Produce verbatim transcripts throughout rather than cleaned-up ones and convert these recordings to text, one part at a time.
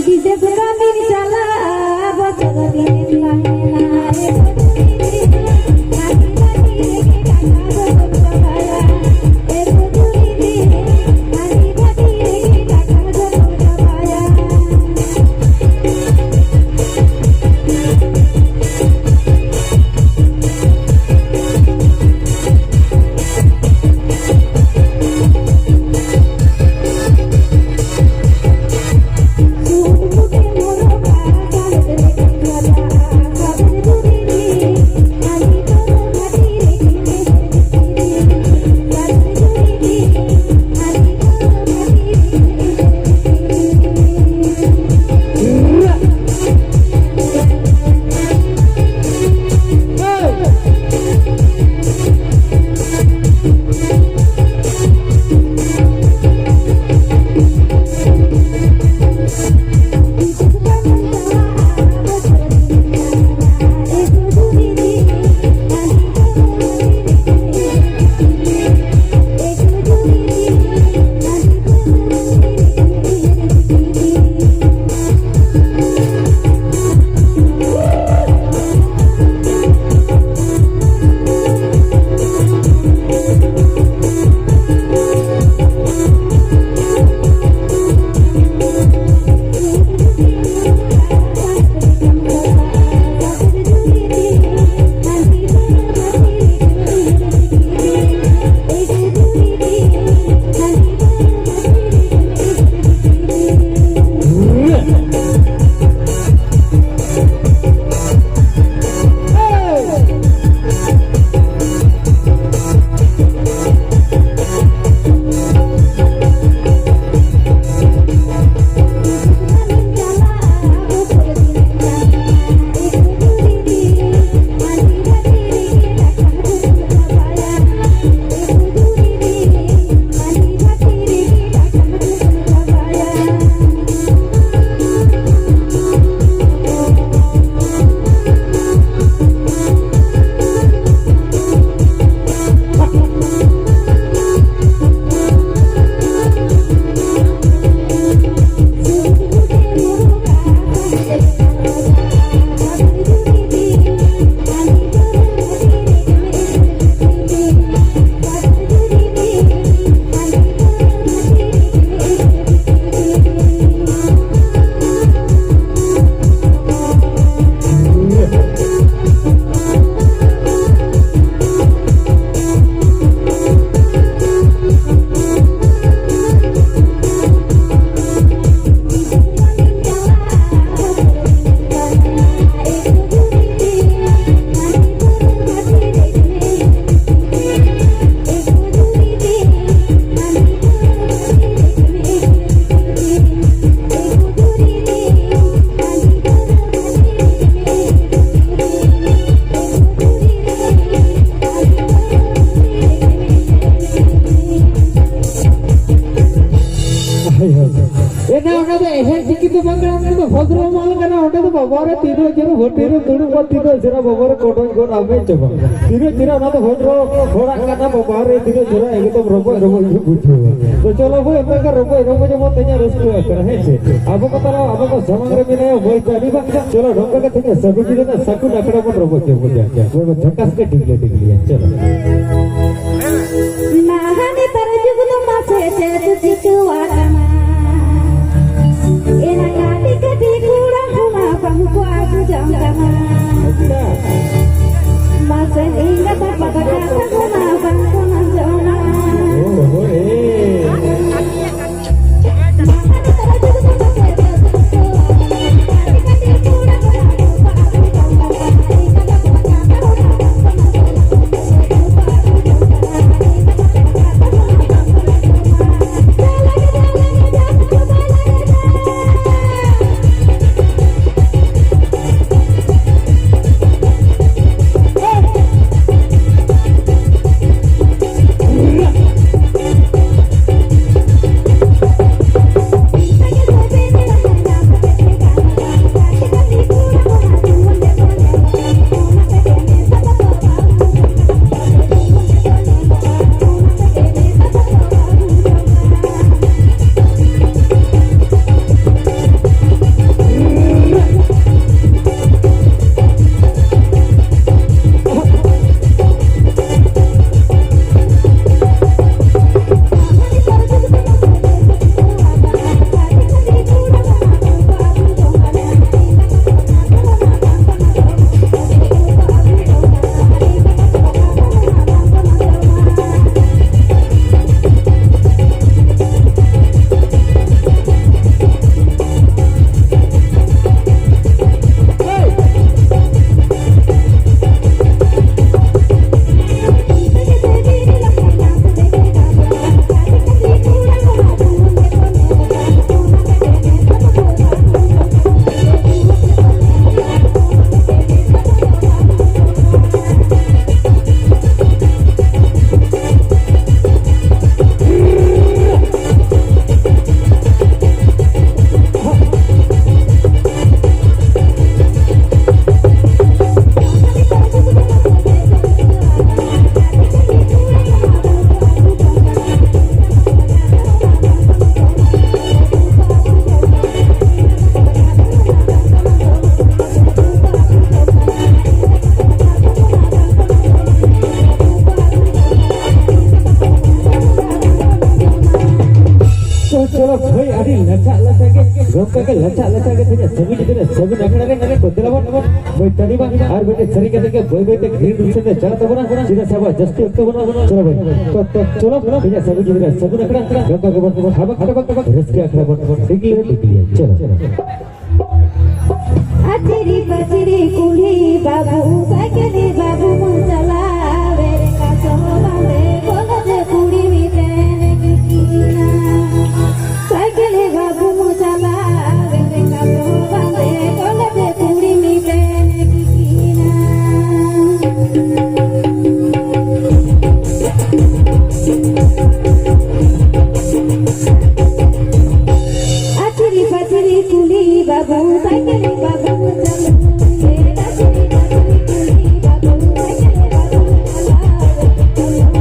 ᱵᱤᱫᱮᱥ ᱠᱟᱹᱢᱤᱢ ᱪᱟᱞᱟᱜᱼᱟ, ᱵᱚᱪᱷᱚᱨ ᱫᱤᱱᱮᱢ ᱛᱟᱦᱮᱱᱟ᱾ ᱮ ᱵᱷᱟᱹᱜᱤ ᱫᱤᱱ, ᱟᱹᱰᱤ ᱵᱷᱟᱹᱜᱤ ᱨᱮᱜᱮ ᱠᱟᱛᱷᱟ ᱫᱚ ᱵᱚᱱ ᱪᱟᱵᱟᱭᱟ᱾ ᱮ ᱵᱷᱟᱹᱜᱤ ᱫᱤᱱ, ᱟᱹᱰᱤ ᱵᱷᱟᱹᱜᱤ ᱨᱮᱜᱮ ᱠᱟᱛᱷᱟ ᱫᱚ ᱵᱚᱱ ᱪᱟᱵᱟᱭᱟ᱾ ᱦᱮᱸ, ᱪᱤᱠᱤ ᱫᱚ ᱵᱟᱝ ᱠᱟᱱᱟ, ᱚᱱᱟ ᱫᱚ ᱵᱷᱚᱫᱨᱚ ᱢᱟᱞ ᱠᱟᱱᱟ᱾ ᱚᱸᱰᱮ ᱫᱚ ᱵᱟᱵᱟ ᱨᱮ ᱛᱤᱱᱟᱹᱜ ᱡᱳᱨ ᱦᱳᱴᱮᱞ ᱨᱮ ᱫᱩᱲᱩᱵ ᱠᱚᱜ, ᱛᱤᱱᱟᱹᱜ ᱡᱳᱨ ᱵᱟᱵᱟ ᱨᱮ ᱠᱚᱰᱚᱡ ᱜᱚᱫ ᱟᱢᱮ ᱪᱟᱵᱟ᱾ ᱛᱤᱱᱟᱹᱜ ᱡᱳᱨ ᱚᱱᱟ ᱫᱚ ᱵᱷᱚᱫᱨᱚ ᱦᱚᱲᱟᱜ ᱠᱟᱱᱟ, ᱵᱟᱵᱟ ᱨᱮ ᱛᱤᱱᱟᱹᱜ ᱡᱳᱨ ᱮᱠᱫᱚᱢ ᱨᱚᱢᱚᱡ ᱨᱚᱢᱚᱡ ᱜᱮ ᱵᱩᱡᱷᱟᱹᱣᱟ᱾ ᱛᱚ ᱪᱚᱞᱚ ᱵᱷᱟᱹᱭ, ᱚᱱᱠᱟ ᱜᱮ ᱨᱚᱢᱚᱡ ᱨᱚᱢᱚᱡ ᱡᱮᱢᱚᱱ ᱛᱮᱦᱮᱧᱟᱜ ᱨᱟᱹᱥᱠᱟᱹ ᱟᱠᱟᱱᱟ, ᱦᱮᱸ ᱥᱮ? ᱟᱵᱚ ᱠᱚ ᱛᱟᱞᱟ, ᱟᱵᱚ ᱠᱚ ᱥᱟᱢᱟᱝ ᱨᱮ ᱢᱮᱱᱟᱭᱟ ᱵᱷᱟᱹᱭ ᱛᱟᱹᱱᱤ ᱵᱟᱝ, ᱪᱚᱞᱚ ᱱᱚᱝᱠᱟ ᱜᱮ ᱛᱮᱦᱮᱧ ᱥᱟᱹᱜᱩᱱ ᱧᱤᱫᱟᱹ ᱨᱮᱱᱟᱜ ᱥᱟᱹᱜᱩᱱ ᱟᱠᱷᱲᱟ ᱵᱚᱱ ᱨᱚᱢᱚᱡ ᱡᱚᱝ ᱠᱚ ᱡᱟ᱾ ᱵᱷᱟᱹᱭ ᱵᱚᱱ ᱡᱷᱟᱠᱟᱥ ᱜᱮ ᱰᱤᱜᱽᱞᱟᱹ ᱰᱤᱜᱽᱞᱤᱭᱟ, ᱪᱚᱞᱚ᱾ ᱱᱟᱦᱟᱜ ᱱᱮᱛᱟᱨ ᱡᱩᱜᱽ ᱫᱚ ᱢᱟᱥᱮ ᱪᱮᱫ ᱪᱤᱠᱟᱹᱣᱟᱠᱟᱱᱟ? ᱮᱱᱟ ᱠᱟᱹᱴᱤᱡ ᱠᱟᱹᱴᱤᱡ ᱠᱚᱲᱟ ᱦᱚᱸ ᱢᱟ ᱵᱟᱝ ᱠᱚ ᱟᱹᱜᱩ ᱡᱚᱝ ᱠᱟᱱᱟ᱾ ᱟᱪᱪᱷᱟ᱾ ᱢᱟᱥᱮ ᱮᱸᱜᱟᱛ ᱟᱯᱟᱛ ᱠᱟᱛᱷᱟ ᱠᱚ ᱢᱟ ᱵᱟᱝ ᱠᱚ ᱟᱸᱡᱚᱢᱟ᱾ ᱳ ᱦᱳ ᱨᱮ᱾ ᱟᱹᱰᱤ ᱞᱟᱪᱷᱟ ᱞᱟᱪᱷᱟ ᱜᱮ, ᱜᱚᱢᱠᱮ ᱜᱮ ᱞᱟᱪᱷᱟ ᱞᱟᱪᱷᱟ ᱜᱮ ᱛᱮᱦᱮᱧᱟᱜ ᱥᱟᱹᱜᱩᱱ ᱡᱩᱫᱟᱹ ᱨᱮ ᱥᱟᱹᱜᱩᱱ ᱟᱠᱷᱲᱟ ᱨᱮ ᱱᱟᱨᱮ ᱠᱚ ᱫᱮᱞᱟ ᱵᱚᱱ, ᱵᱚᱱ ᱵᱟᱹᱭ ᱛᱟᱹᱲᱤ ᱢᱟ ᱟᱨ ᱢᱤᱫᱴᱮᱡ ᱥᱮᱨᱮᱧ ᱠᱟᱛᱮ ᱜᱮ ᱵᱟᱹᱭ ᱵᱟᱹᱭ ᱛᱮ ᱜᱷᱤᱨ ᱨᱩᱯ ᱥᱮᱫ ᱪᱟᱞᱟᱜ ᱛᱟᱵᱚᱱᱟ᱾ ᱪᱮᱫᱟᱜ ᱥᱮ ᱟᱵᱚᱣᱟᱜ ᱡᱟᱹᱥᱛᱤ ᱚᱠᱛᱚ ᱵᱟᱹᱱᱩᱜᱼᱟ᱾ ᱪᱚᱞᱚ ᱵᱷᱟᱹᱭ, ᱛᱚ, ᱛᱚ, ᱪᱚᱞᱚ ᱛᱮᱦᱮᱧᱟᱜ ᱥᱟᱹᱜᱩᱱ ᱡᱩᱫᱟᱹ ᱨᱮ ᱥᱟᱹᱜᱩᱱ ᱟᱠᱷᱲᱟ ᱱᱚᱝᱠᱟ ᱜᱮᱵᱚᱱ ᱦᱟᱵᱟᱠ ᱦᱟᱵᱟᱠ ᱨᱟᱹᱥᱠᱟᱹ ᱟᱠᱷᱲᱟ ᱵᱚᱱ ᱰᱤᱜᱽᱞᱤ ᱰᱤᱜᱽᱞᱤᱭᱟ᱾ ᱪᱚᱞᱚ᱾ ᱟᱪᱤᱨᱤ ᱯᱟᱪᱤᱨᱤ ᱠᱩᱞᱦᱤ ᱵᱟᱹᱵᱩ, ᱥᱟᱭᱠᱮᱞᱤ ᱵᱟᱹᱵᱩ ᱵᱚᱱ ᱪᱟᱞᱟᱣᱮ ᱨᱮ ᱠᱟᱥᱚ ᱵᱟᱸᱫᱮ ᱠᱚᱞᱮᱡᱽ ᱠᱩᱲᱤ ᱢᱤᱫᱴᱮᱱ ᱠᱤᱥᱤᱱᱟ᱾ ᱥᱟᱭᱠᱮᱞᱤ ᱵᱟᱹᱵᱩ ᱵᱚᱱ ᱪᱟᱞᱟᱣᱮ ᱨᱮ ᱠᱟᱥᱚ ᱵᱟᱸᱫᱮ ᱠᱚᱞᱮᱡᱽ ᱠᱩᱲᱤ ᱢᱤᱫᱴᱮᱱ ᱠᱤᱥᱤᱱᱟ᱾ ᱟᱪᱤᱨᱤ ᱯᱟᱪᱤᱨᱤ ᱠᱩᱞᱦᱤ ᱵᱟᱹᱵᱩ, ᱥᱟᱭᱠᱮᱞ ᱵᱟᱹᱵᱩ ᱪᱟᱹᱞᱩ, ᱮ ᱟᱪᱤᱨᱤ ᱯᱟᱪᱤᱨᱤ ᱠᱩᱞᱦᱤ ᱵᱟᱹᱵᱩ, ᱥᱟᱭᱠᱮᱞ ᱵᱟᱹᱵᱩ ᱪᱟᱹᱞᱩ᱾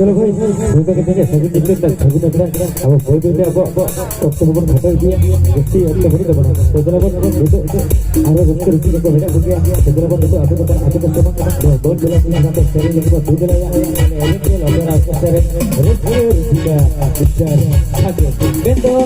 ᱦᱳᱭ, ᱦᱳᱭ, ᱦᱳᱭ, ᱱᱚᱝᱠᱟ ᱠᱟᱛᱮ ᱜᱮ ᱥᱟᱹᱜᱩᱱ ᱧᱤᱫᱟᱹ ᱨᱮᱱᱟᱜ ᱥᱟᱹᱜᱩᱱ ᱟᱠᱷᱲᱟ᱾ ᱟᱵᱚ ᱵᱟᱹᱭ ᱵᱟᱹᱭ ᱛᱮ ᱟᱵᱚᱣᱟᱜ ᱚᱠᱛᱚ ᱠᱚᱵᱚᱱ ᱠᱷᱟᱴᱚ ᱤᱫᱤᱭᱟ, ᱡᱟᱹᱥᱛᱤ ᱚᱠᱛᱚ ᱵᱟᱹᱱᱩᱜ ᱛᱟᱵᱚᱱᱟ᱾ ᱛᱚ ᱫᱮᱞᱟ ᱵᱚᱱ ᱱᱤᱛᱚᱜ ᱟᱨᱦᱚᱸ ᱨᱟᱹᱥᱠᱟᱹ ᱨᱩᱥᱤᱠᱟ ᱠᱚ ᱢᱮᱱᱟᱜ ᱠᱚᱜᱮᱭᱟ᱾ ᱛᱚ ᱫᱮᱞᱟ ᱵᱚᱱ ᱱᱤᱛᱚᱜ ᱟᱠᱚ ᱫᱚ ᱟᱠᱚ ᱫᱚ ᱥᱮᱵᱚᱱ ᱫᱚ ᱵᱚᱱ ᱫᱮᱞᱟ ᱥᱮᱨᱮᱧ ᱞᱟᱹᱜᱤᱫ ᱵᱚᱱ ᱫᱩ ᱫᱮᱞᱟᱭᱟ᱾ ᱮᱱᱮᱡ ᱨᱮ ᱞᱟᱸᱫᱟ ᱨᱟᱹᱥᱠᱟᱹ ᱥᱮᱨᱮᱧ ᱨᱟᱹᱥᱠᱟᱹ ᱨᱩᱥᱤᱠᱟ ᱵᱤᱪᱟᱨ ᱠᱷᱟᱴᱚ᱾ ᱢᱮᱱᱫᱚ